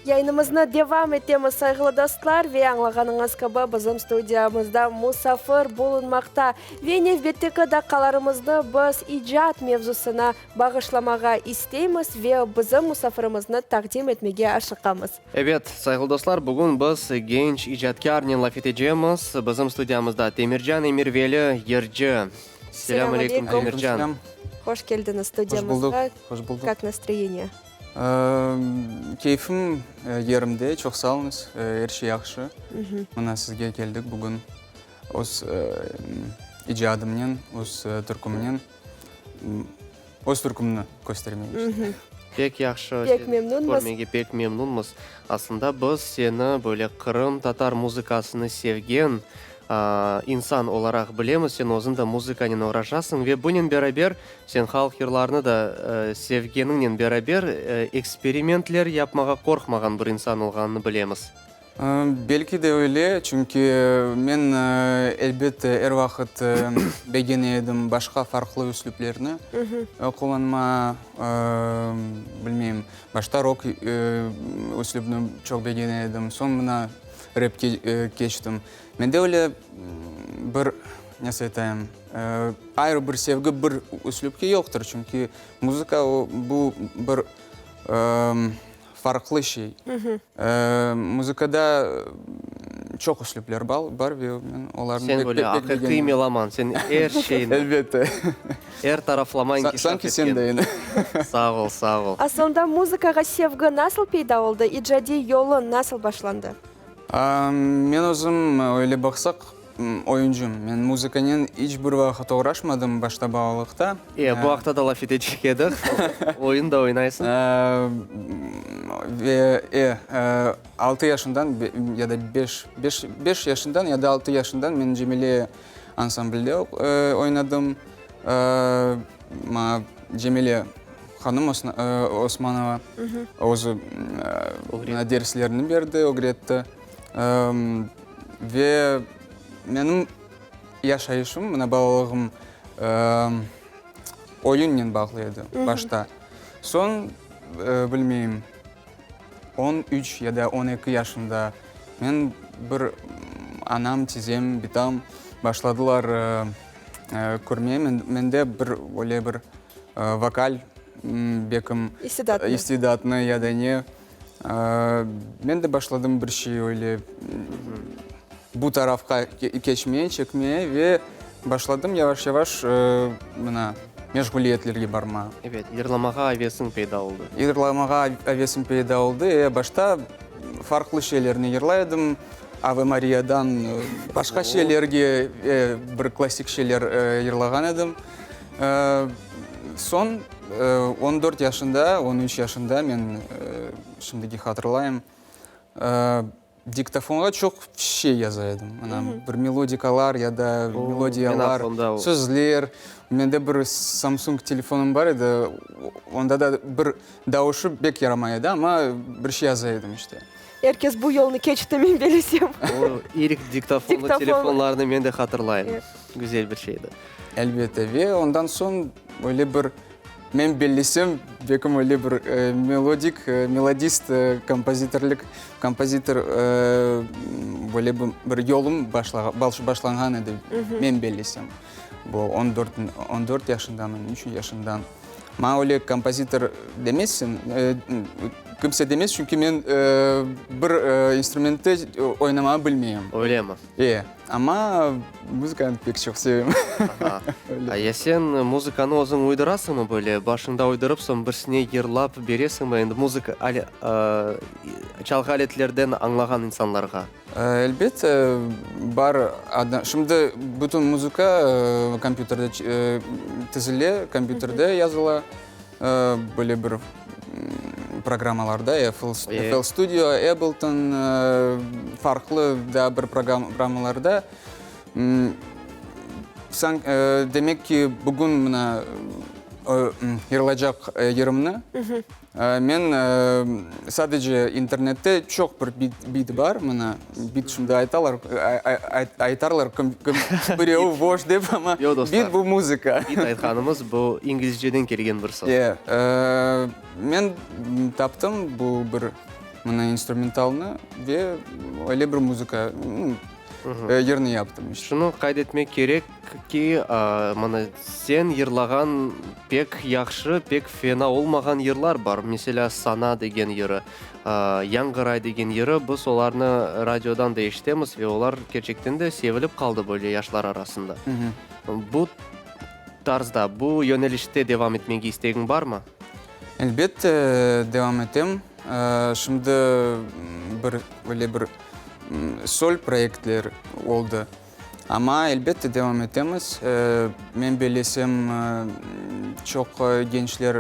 Yayınımıznı devam etemiz, sayğılı dostlar, ve añlağanıñız kibi, bizim studiyamızda musafir bulunmaqta. Ve nevbetteki daqqalarımıznı biz icat mevzusına bağışlamağa isteymiz ve bizim musafirimizni taqdim etmege aşıqamız. Ebet, sayğılı dostlar, bugün biz genç icatkârnen laf etecemiz. Bizim studiyamızda Temircan Emirveli, yırcı. Selâm aleyküm, Temircan. Hoş keldiñiz studiyamızğa. Hoş buldıq, hoş buldıq. Kak nastroyeniye? Keyfim yerimde, çoq sağ oluñız, er şey yahşı. Mına sizge keldik bugün öz icadımnen, öz türkümnen, öz türkümni köstermege işte. Pek yahşı, Pek memnunmız. körmege pek memnunmız. Aslında biz seni böyle qırımtatar muzıkasını sevgen insan olaraq bilemiz, sen özüñ de muzıkanen oğraşasıñ ve bunen beraber Sen halq yırlarını da sevgeniñnen beraber, eksperimentler yapmağa qorqmağan bir insan olğanını bilemiz. Belki de öyle, çünki men, elbette, er vaqıt begene edim başqa farqlı üslüplerni qullanma, bilmeyim, başta rok üslübini çoq begene edim, soñ mına repke keçtim. Mende öyle bir, nasıl aytayım, Ayrı bir sevgi bir üslüpke yoqtır, çünki muzıka o, bu bir farqlı şey. Muzıkada çoq üslüpler bar ve men olarnı Sen böyle aqiqiy meloman, sen er şeyni. Elbette. Er taraflama inkişaf etken. Sanki sen de endi. Sağ ol, sağ ol. Aslında muzıkağa sevgi nasıl peyda oldı, icadiy yoluñ nasıl başlandı? Men özüm, öyle baqsaq, Oyuncım. Men muzıkanen iç bir vaqıt oğraşmadım, başta balalıqta. E, bu aqta da laf etecek edik. Oyun da oynaysıñ. Ve, e, altı yaşından ya da beş, beş, beş yaşından ya da altı yaşından men Cemile ansamblde oynadım. Maña Cemile hanım Osmanova özü derslerini berdi, ögretti. Ve menim yaşayışım, mına balalığım oyunnen bağlı edi başta. Soñ, bilmeyim, 13 ya da 12 yaşında men bir anam, tizem, bitam başladılar körmeye, mende bir öyle bir vokal bekim istidatnı ya da ne. Men de başladım bir şey öyle bu tarafqa keçmeye, çekmeye ve başladım yavaş-yavaş mına meşğuliyetlerge barmağa. Evet, yırlamağa avesiñ peyda oldı. Yırlamağa avesim peyda oldı. Başta farqlı şeylerni yırlay edim, Ave Mariyadan başqa şeylerge bir klassik şeyler yırlağan edim. Soñ 14 yaşında, 13 yaşında men şimdiki hatırlayım, diktofonğa çoq şey yaza edim. Mına bir melodikalar ya da melodiyalar, sözler. Mende bir Samsung telefonım bar edi, onda da bir davuşı pek yaramay edi, amma bir şey yaza edim işte. Er kes bu yolnı keçti, men bilsem. O ilk diktofonlı telefonlarnı men de hatırlayım. Güzel bir şeydi. Elbette, ve ondan soñ öyle bir, men bellesem, belkim öyle bir melodik, melodist, kompozitorlik, kompozitor böyle bir yolum başlanğan edi, men bellesem. Bu 14, 14 yaşından, 13 yaşından. Maña öyle kompozitor demezsiñ, kimse demez, çünki men bir instrumentte oynamağa bilmeyim. Öylemi? E, amma muzıkanı pek çoq sevem. Aha. A ya sen muzıkanı özüñ uydurasıñmı böyle, başıñda uydurıp, soñ birisine yırlap beresiñmi endi muzıka, çalğı aletlerden añlağan insanlarğa? Elbet, bar. Şimdi bütün muzıka kompyuterde tizile, kompyuterde yazıla. Böyle bir programmalarda, FL Studio, Ableton, farqlı daa bir programmalarda. Demek ki, bugün mına yırılacaq yırımnı Men sadece internette çoq bir bit bar, mına, bit şimdi aytalar, aytarlar, birevi boş dep, amma bit bu muzıka. Bit aytqanımız bu inglizceden kelgen bir söz. Men taptım bu bir. Mına instrumentalnı ve öyle bir muzıka, yırnı yaptım işte. Şunı qayd etmek kerek ki, mına sen yırlağan pek yahşı, pek fena olmağan yırlar bar. Meselâ, Sana degen yırı, Yañğıray degen yırı, biz olarnı radiodan da eşitemiz ve olar kerçekten de sevilip qaldı böyle yaşlar arasında. Bu tarzda, bu yönelişte devam etmege istegiñ barmı? Elbette, devam etem. Şimdi bir öyle bir sol proyektler oldı. Amma elbette devam etemiz. Men bellesem, çoq gençler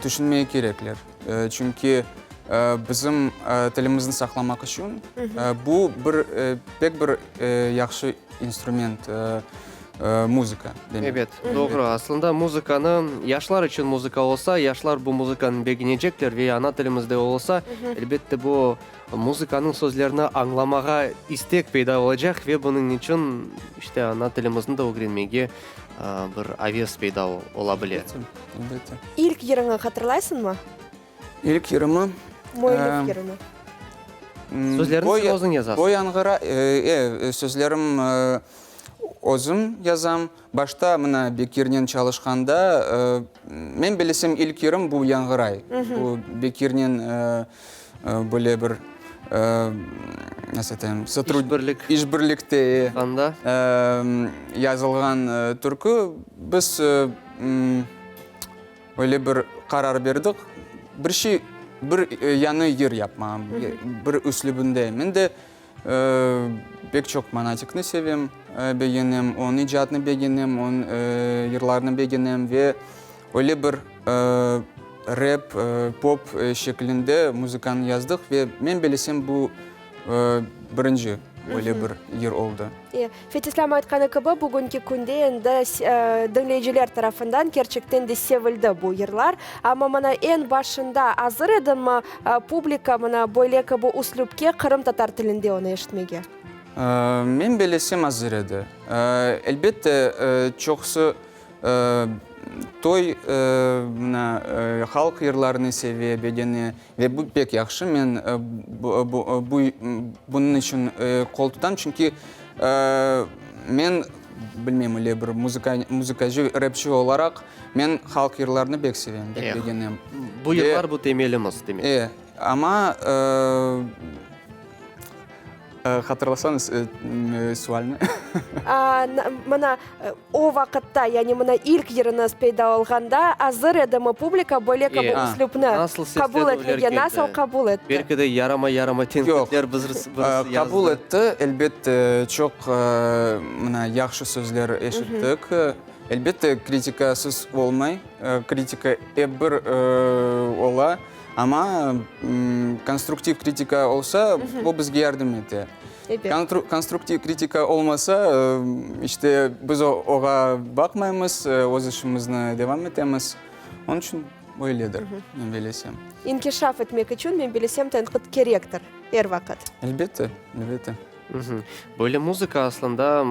tüşünmege kerekler. Çünki bizim tilimizni saqlamaq içün bu bir pek bir yahşı instrument. Muzıka, demek. Ebet, doğru. Aslında muzıkanı, yaşlar içün muzıka olsa, yaşlar bu muzıkanı begenecekler ve ana tilimizde olsa, elbette bu muzıkanıñ sözlerini añlamağa istek peyda olacaq ve bunıñ içün işte ana tilimizni de ögrenmege bir aves peyda ola bile. Elbette, elbette. İlk yırıñı hatırlaysıñmı? İlk yırımı? Müellif yırını. Sözlerini sen özüñ yazasıñ. O yañğıra, e, sözlerim özüm yazam. Başta mına Bekirnen çalışqanda, men bilesem ilk yırım bu Yañğıray. Bu Bekirnen böyle bir, nasıl aytayım, İşbirlik. İşbirlikte, e. Anda? Yazılğan türkü. Biz Öyle bir qarar berdik, bir şey, bir yañı yır yapmağa, bir üslübinde. Men de pek çoq Monatikni sevem, begenem, onıñ icadını begenem, onıñ yırlarını begenem ve öyle bir rep, pop şeklinde muzıkanı yazdıq ve men bilesem bu birinci öyle bir yır oldı. Fetislâm aytqanı kibi, bugünki künde endi diñleyiciler tarafından kerçekten de sevildi bu yırlar. Amma mına eñ başında azır ediñmi publika mına böyle kibi üslüpke qırımtatar tilinde onı eşitmege? Men bellesem azır edi. Elbette, çoqusı toy, mına, halq yırlarını seve, begene ve bu pek yahşı. Men bunıñ içün qol tutam, çünki men, bilmeyim, öyle bir muzıkacı, repçi olaraq, men halq yırlarını pek sevem, pek begenem. Bu yırlar bu temelimiz, demek. E, amma Hatırlasañız sualni. Mına, o vaqıtta, yani mına ilk yırıñız peyda olğanda, azır edimi publika böyle kibi üslüpni qabul etmege? Nasıl qabul etti? Belki de yarama-yarama tenqitler birisi yazdı. Qabul etti, elbette, çoq mına yahşı sözler eşittik. Elbette, kritikasız olmay, kritika ep bir ola. Amma konstruktiv kritika olsa, o bizge yardım ete. Konstruktiv kritika olmasa, işte, biz oğa baqmaymız, öz işimizni devam etemiz. Onıñ içün öyledir, men bilesem. İnkişaf etmek içün, men bilesem, tenqit kerektir er vaqıt. Elbette, elbette. Böyle muzıka aslında,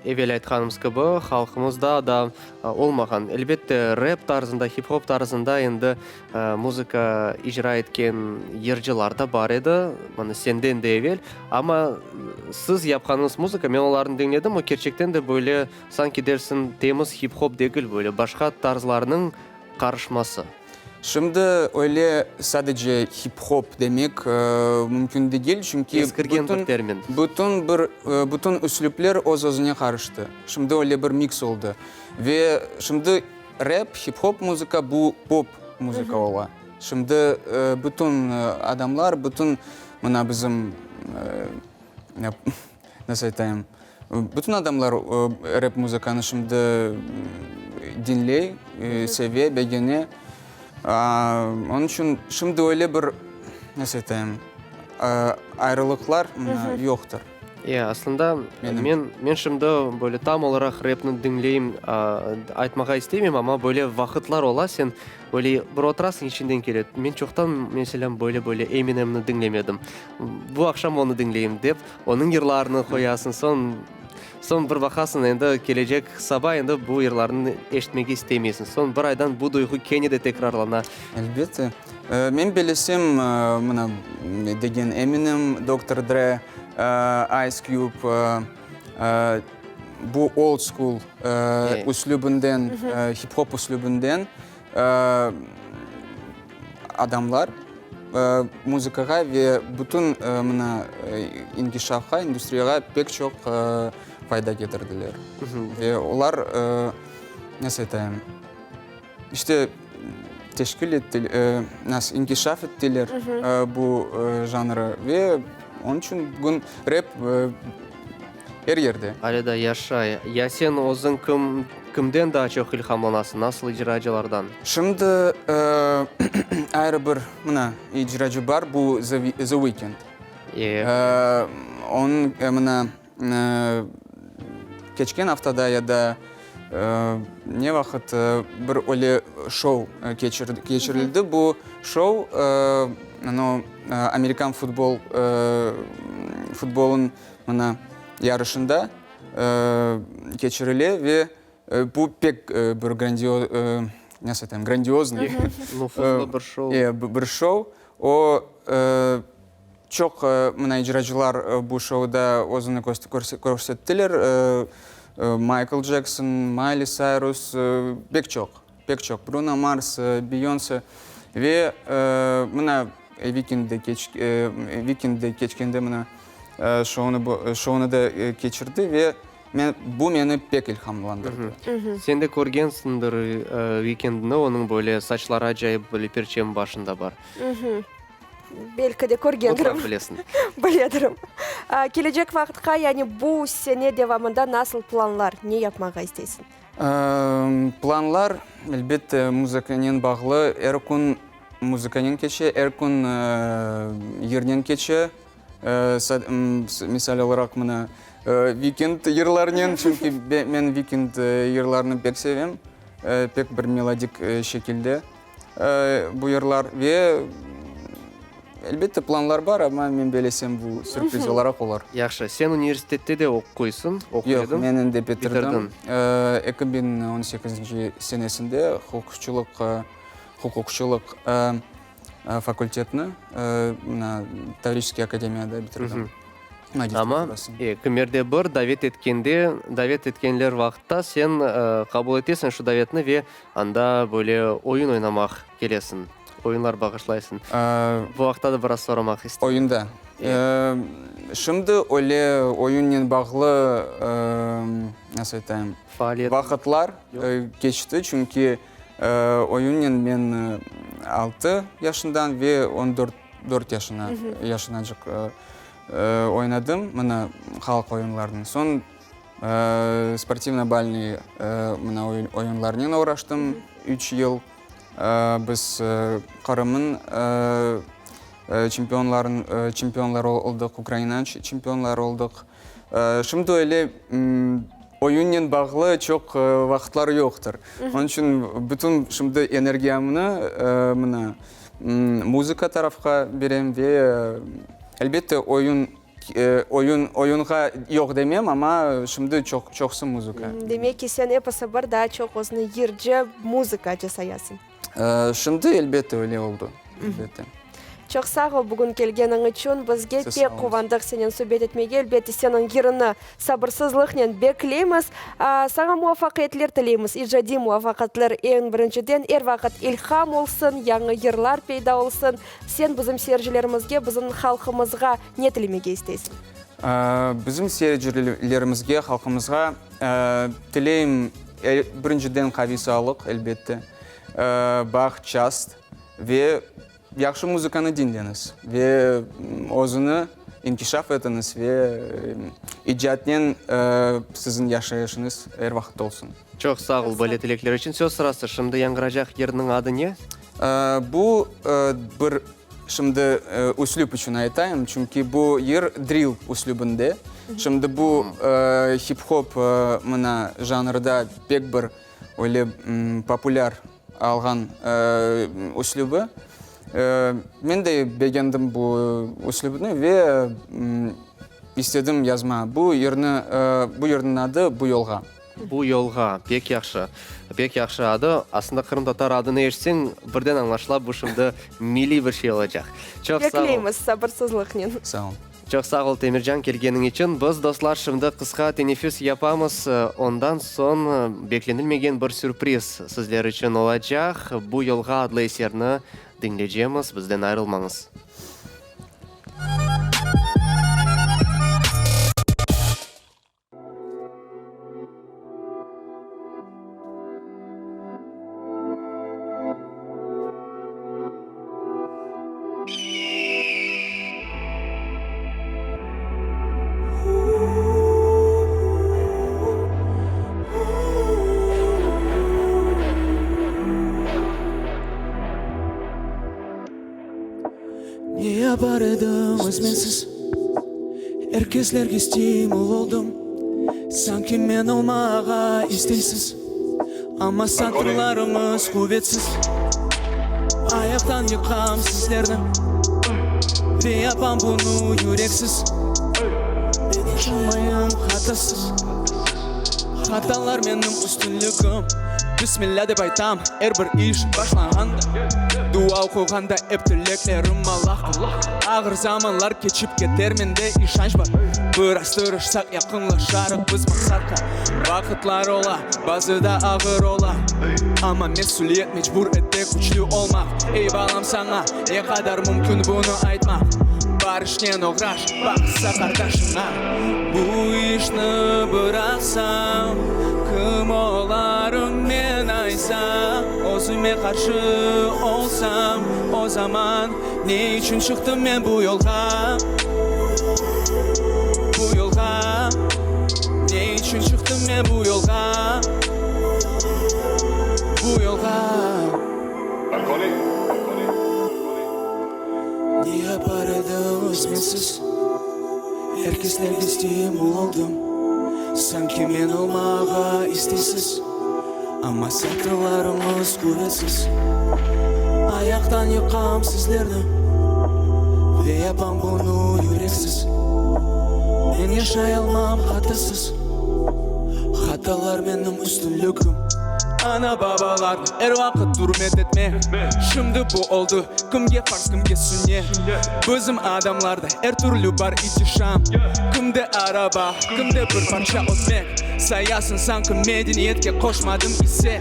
evel aytqanımız kibi, halqımızda da olmağan. Elbette, rep tarzında, hip-hop tarzında endi muzıka icra etken yırcılar da bar edi, mına senden de evel. Amma siz yapqanıñız muzıka, men olarnı diñledim, o kerçekten de böyle, sanki dersiñ, temiz hip-hop degil, böyle başqa tarzlarnıñ qarışması. Şimdi öyle sadece hip-hop demek mümkün degil, çünki Eskirgen bir termin. bütün bir bütün üslüpler öz-özüne qarıştı. Şimdi öyle bir miks oldı. Ve şimdi rep, hip-hop muzıka bu pop muzıka ola. Şimdi bütün adamlar, bütün mına bizim Nasıl aytayım, bütün adamlar rep muzıkanı şimdi diñley, seve, begene. Onıñ içün şimdi öyle bir, nasıl aytayım, ayrılıqlar yoqtır. E, aslında men, men şimdi böyle tam olaraq repni diñleyim aytmağa istemeyim, amma böyle vaqıtlar ola, sen böyle bir oturasıñ, içinden kele, men çoqtan, meselâ, böyle-böyle Eminemni diñlemedim. Bu aqşam onı diñleyim, dep, onıñ yırlarını qoyasıñ, soñ. Soñ bir baqasıñ, endi kelecek saba endi bu yırlarnı eşitmege istemeysiñ. Soñ bir aydan bu duyğu kene de tekrarlana. Elbette. Men bilesem, mına, degen Eminem, Doktor Dre, Ice Cube, bu old school üslübinden, hip-hop üslübinden adamlar muzıkağa ve bütün mına inkişafqa, industriyağa pek çoq fayda ketirdiler. Ve olar, nasıl aytayım, işte teşkil ettiler, nasıl, inkişaf ettiler bu janrı ve onıñ içün bugün rep Er yerde. Ale da yaşay. Ya sen özüñ kim, kimden daa çoq ilhamlanasıñ, nasıl icracılardan? Şimdi ayrı bir, mına, icracı bar, bu The Weeknd. Onıñ, mına, keçken aftada ya da ne vaqıt bir öyle şou keçirildi. Bu şou, amerikan futbol, futbolınıñ Mına, yarışında keçirile ve bu pek bir grandio, nasıl aytayım, grandioznıy, Nufuzlı bir şou. Bir şou. O, çoq mına icracılar bu şouda özüni körsettiler, Maykl Cekson, Mayli Sayrus, pek çoq, pek çoq, Bruno Mars, Beyonse ve mına Vikingde keçkende mına şounı, şounı da keçirdi ve men, bu meni pek ilhamlandırdı. Sen de körgensiñdir Vikingni, onıñ böyle saçları acayip, böyle perçemi başında bar. Belki de körgendirim. Mutlaq bilesiñ. Biledirim. Kelecek vaqıtqa, yani bu sene devamında nasıl planlar, ne yapmağa isteysiñ? Planlar, elbette, muzıkanen bağlı. Er kün muzıkanen keçe, er kün yırnen keçe. Misal olaraq, mına, Weeknd yırlarnen, çünki men Weeknd yırlarını pek sevem, pek bir melodik şekilde bu yırlar. Ve, elbette, planlar bar, amma men belesem, bu sürpriz olaraq olar. Yahşı. Sen universitette de oquysıñ, oquy ediñ? Yoq, men endi bitirdim. 2018 senesinde huquqçılıq, huquqçılıq Fakultetni mına Tavriçeskiy akademiyada bitirdim. Amma kimerde bir davet etkende, davet etkenler vaqıtta sen qabul etesiñ şu davetni ve anda böyle oyun oynamaq kelesiñ, oyunlar bağışlaysıñ. Bu aqta da biraz soramaq isteyim. Oyunda. Şimdi öyle oyunnen bağlı, nasıl aytayım, vaqıtlar keçti, çünki Oyunnen men altı yaşından ve on dört, dört yaşına, yaşınacıq oynadım, mına, halq oyunlarını. Soñ sportivno-balnıy, mına, oyunlarnen oğraştım üç yıl. Biz Qırımnıñ çempionların, çempionları oldıq, Ukrainanıñ çempionları oldıq. Şimdi öyle oyunnen bağlı çoq vaqıtlar yoqtır. Onıñ içün bütün şimdi energiyamnı mına muzıka tarafqa berem ve elbette oyun, oyun, oyunğa yoq demem, amma şimdi çoq, çoqsı muzıka. Demek ki, sen episi bir daa çoq özüni yırcı, muzıkacı sayasıñ. Şimdi elbette öyle oldı, elbette. Çoq sağ ol bugün kelgeniñ içün. Bizge pek quvandıq senen subet etmege. Elbette, seniñ yırını sabırsızlıqnen bekleymiz. Saña muvafaqiyetler tileymiz, icadiy muvafaqatler eñ birinciden. Er vaqıt ilham olsun, yañı yırlar peyda olsun. Sen bizim seyircilerimizge, bizim halqımızğa ne tilemege isteysiñ? Bizim seyircilerimizge, halqımızğa tileyim, birinciden, qaviy sağlıq, elbette, baht, çast ve yahşı muzıkanı diñleñiz ve özüni inkişaf etiñiz ve icatnen siziñ yaşayışıñız er vaqıt olsun. Çoq sağ ol böyle tilekler içün. Söz sırası, şimdi yañğıracaq yırnıñ adı ne? Bu bir Şimdi üslüp içün aytayım, çünki bu yır drill üslübinde. Şimdi bu hip-hop mına janrda pek bir öyle populâr alğan üslübi. Men de begendim bu üslübni ve. İstedim yazma. Bu yırnı, bu yırnıñ adı Bu yolğa. Bu yolğa, pek yahşı. Pek yahşı adı. Aslında qırımtatar adını eşitseñ, birden añlaşıla, bu şimdi milliy bir şey olacaq. Çoq sağ ol. Bekleymiz sabırsızlıqnen. Sağ ol. Çoq sağ ol, Temircan, kelgeniñ içün. Biz, dostlar, şimdi qısqa teneffüs yapamız, ondan soñ beklenilmegen bir sürpriz sizler içün olacaq, Bu yolğa adlı eserni diñleycemiz, bizden ayrılmañız. Ne yapar ediñiz mensiz? Er keslerge stimul oldım. Sanki men olmağa isteysiz, Amma satırlarıñız quvetsiz. Ayaqtan yıqam sizlerni Ve yapam bunı yüreksiz. Men yaşamayım hatasız, Hatalar menim üstünligim. Bismillâ dep aytam er bir iş başlanğanda, Dua oquğanda ep tileklerim Allahqa. Ağır zamanlar keçip keter, mende işanç bar, Biraz tırışsaq yaqınlaşarıq biz maqsatqa. Vaqıtlar ola, bazıda ağır ola, Amma mesüliyet mecbur ete küçlü olmaq. Ey balam, saña ne qadar mümkün bunı aytmaq, Bar işnen oğraş, baqsa qardaşıña. Bu işni bıraqsam, kim olarım men aysa? Özüme qarşı olsam, o zaman ne içün çıqtım men bu yolğa? Bu yolğa, ne içün çıqtım men bu yolğa? Bu yolğa. Ne yapar ediñiz mensiz? Er keslerge stimul oldım. Sanki men olmağa isteysiz, Amma satırlarıñız quvetsiz. Ayaqtan yıqam sizlerni Ve yapam bunı yüreksiz. Men yaşay almam hatasız, Hatalar menim üstünligim. Ana-babalarnı er vaqıt ürmet etmek, Şimdi bu oldı Kimge farz, kimge sünnet. Bizim adamlarda er türlü bar ihtişam. Kimde araba, kimde bir parça ötmek. Sayasıñ sanki medeniyetke qoşmadım isse.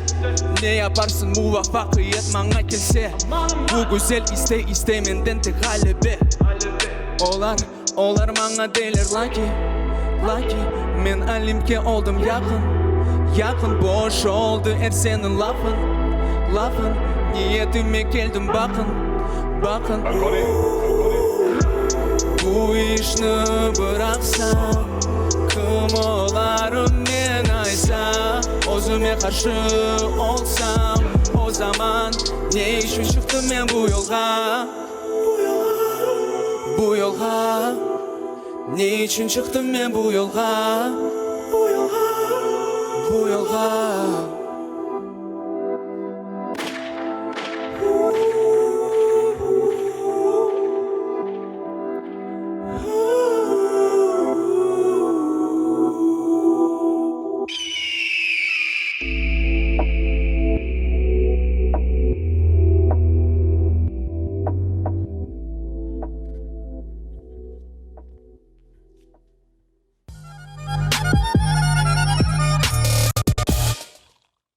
Ne yaparsıñ muvafaqiyet maña kelse. Bu güzel istey-istey menden tek ğalebe. Olar, olar maña deyler laki, laki. Men Olimpke oldım yaqın, yaqın. Boş oldı er seniñ lafıñ, lafıñ. Niyetime keldim baqın, baqın. Bu işni bıraqsam, kim olarım men aysa? Özüme qarşı olsam, o zaman ne içün çıqtım men bu yolğa? Bu yolğa ne içün çıqtım men bu yolğa? Bu yolğa.